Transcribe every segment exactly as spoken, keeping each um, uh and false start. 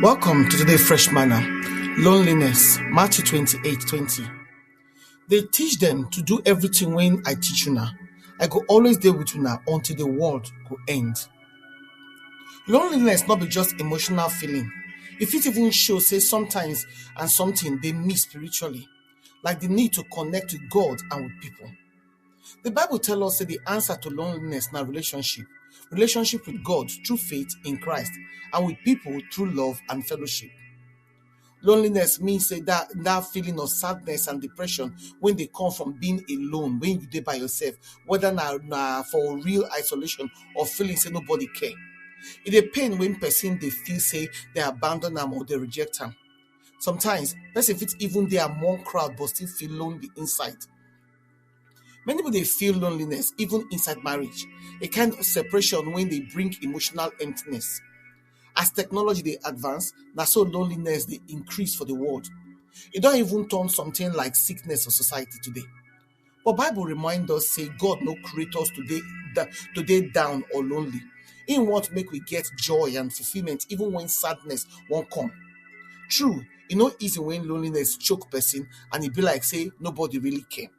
Welcome to today Fresh Manna. Loneliness, Matthew twenty-eight twenty. They teach them to do everything when I teach you now. I go always there with you now until the world go end. Loneliness not be just emotional feeling. If it even shows say sometimes and something they miss spiritually, like the need to connect with God and with people. The Bible tells us that the answer to loneliness na relationship. Relationship with God through faith in Christ and with people through love and fellowship. Loneliness means say that that feeling of sadness and depression when they come from being alone, when you dey by yourself, whether na, na for real isolation or feeling say nobody care. It dey pain when person they feel say they abandon them or they reject them. Sometimes person fit even dey among crowd but still feel lonely inside. Many people they feel loneliness even inside marriage, a kind of separation when they bring emotional emptiness. As technology they advance, na so loneliness they increase for the world. It don't even turn something like sickness for society today. But Bible remind us say God no create us today today down or lonely. He want make we get joy and fulfillment even when sadness won't come. True, e no easy when loneliness choke person and e be like say nobody really care.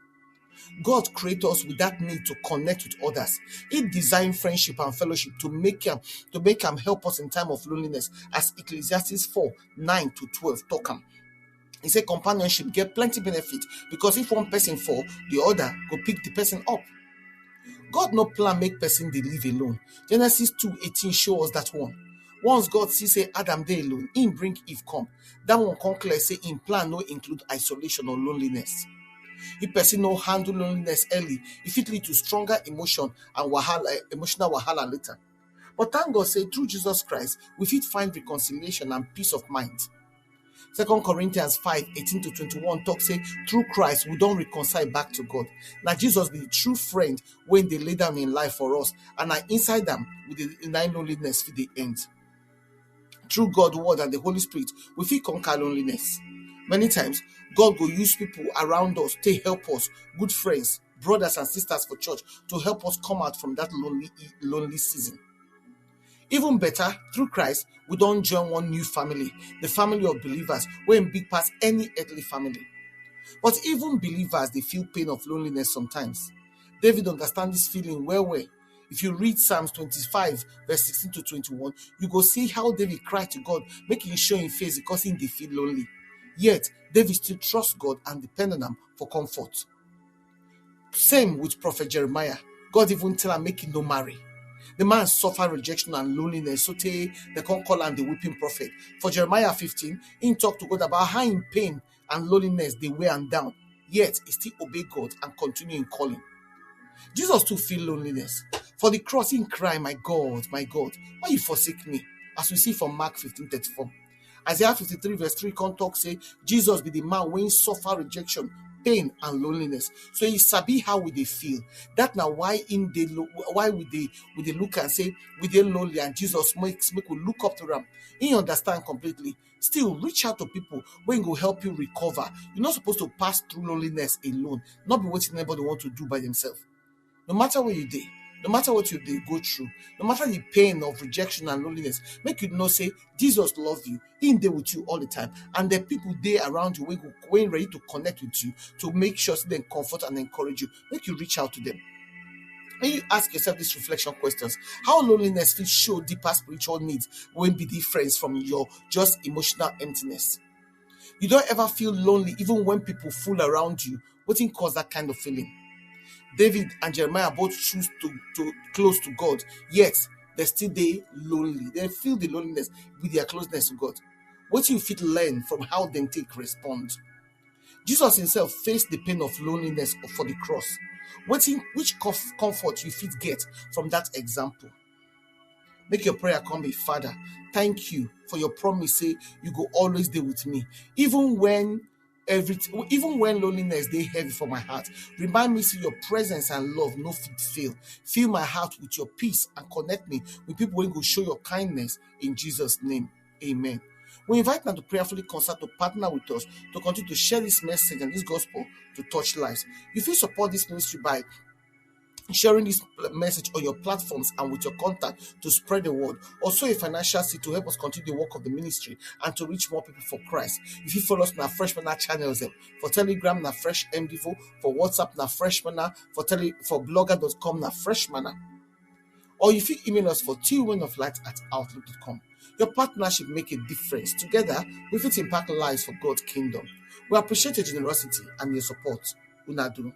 God create us with that need to connect with others. He design friendship and fellowship to make am to make am help us in time of loneliness, as Ecclesiastes four nine to twelve talk am. He say companionship get plenty benefit because if one person fall, the other go pick the person up. God no plan make person dey live alone. Genesis two eighteen show us that one. Once God see say Adam dey alone, him bring Eve come. That one come clear say him plan no include isolation or loneliness. If person no handle loneliness early, e fit lead to stronger emotion and wahala, emotional wahala later. But thank God say through Jesus Christ, we fit find reconciliation and peace of mind. Second Corinthians five eighteen to twenty-one talk say through Christ we don't reconcile back to God. Now Jesus be the true friend when they lay down in life for us, and are inside them with the nine loneliness for the end. Through God word and the Holy Spirit, we feel conquer loneliness. Many times, God will use people around us to help us, good friends, brothers and sisters for church, to help us come out from that lonely lonely season. Even better, through Christ, we don't join one new family, the family of believers, where big pass any earthly family. But even believers, they feel pain of loneliness sometimes. David understand this feeling well well. If you read Psalms twenty-five, verse sixteen to twenty-one, you go see how David cried to God, making show in face because he dey feel lonely. Yet, David still trust God and depend on him for comfort. Same with Prophet Jeremiah. God even tell am make he no marry. The man suffer rejection and loneliness, so tey they come call am the weeping prophet. For Jeremiah fifteen, he talk to God about how in pain and loneliness they weigh am down. Yet he still obey God and continue in calling. Jesus too feel loneliness. For the cross, he cry, my God, my God, why you forsake me? As we see from Mark fifteen thirty-four. Isaiah fifty-three verse three come talk say Jesus be the man when suffer rejection, pain and loneliness. So he sabi how we they feel. That now why in they lo- why we they we they look and say we they lonely and Jesus makes make we look up to him. He understand completely. Still, reach out to people when go help you recover. You're not supposed to pass through loneliness alone. Not be what anybody want to do by themselves. No matter where you dey, no matter what you dey go through, no matter the pain of rejection and loneliness, make you know say Jesus love you. He dey with you all the time, and the people dey around you when go when ready to connect with you to make sure say dem comfort and encourage you. Make you reach out to them. When you ask yourself these reflection questions, how loneliness fit show deeper spiritual needs when be different from your just emotional emptiness? You don't ever feel lonely even when people full around you. Wetin cause that kind of feeling? David and Jeremiah both choose to, to close to God, yet they still dey lonely. They feel the loneliness with their closeness to God. What you fit learn from how them take respond? Jesus himself faced the pain of loneliness for the cross. Wetin which comf- comfort you fit get from that example? Make your prayer come be, Father, thank you for your promise say you go always dey with me, even when everything, even when loneliness dey heavy for my heart. Remind me say your presence and love no fit fail. Fill my heart with your peace and connect me with people wey go show your kindness. In Jesus' name, amen. We invite now to prayerfully consult to partner with us to continue to share this message and this gospel to touch lives. You fit support this ministry by sharing this pl- message on your platforms and with your contact to spread the word. Also, a financial seed to help us continue the work of the ministry and to reach more people for Christ. If you follow us on our Fresh Manna channels, eh, for Telegram, na Fresh M D four, for WhatsApp, na Fresh Manna, for tele for blogger dot com, na Fresh Manna. Or you fit email us for two men of light at outlook dot com. Your partnership make a difference. Together, we fit impact lives for God's kingdom. We appreciate your generosity and your support. Una do.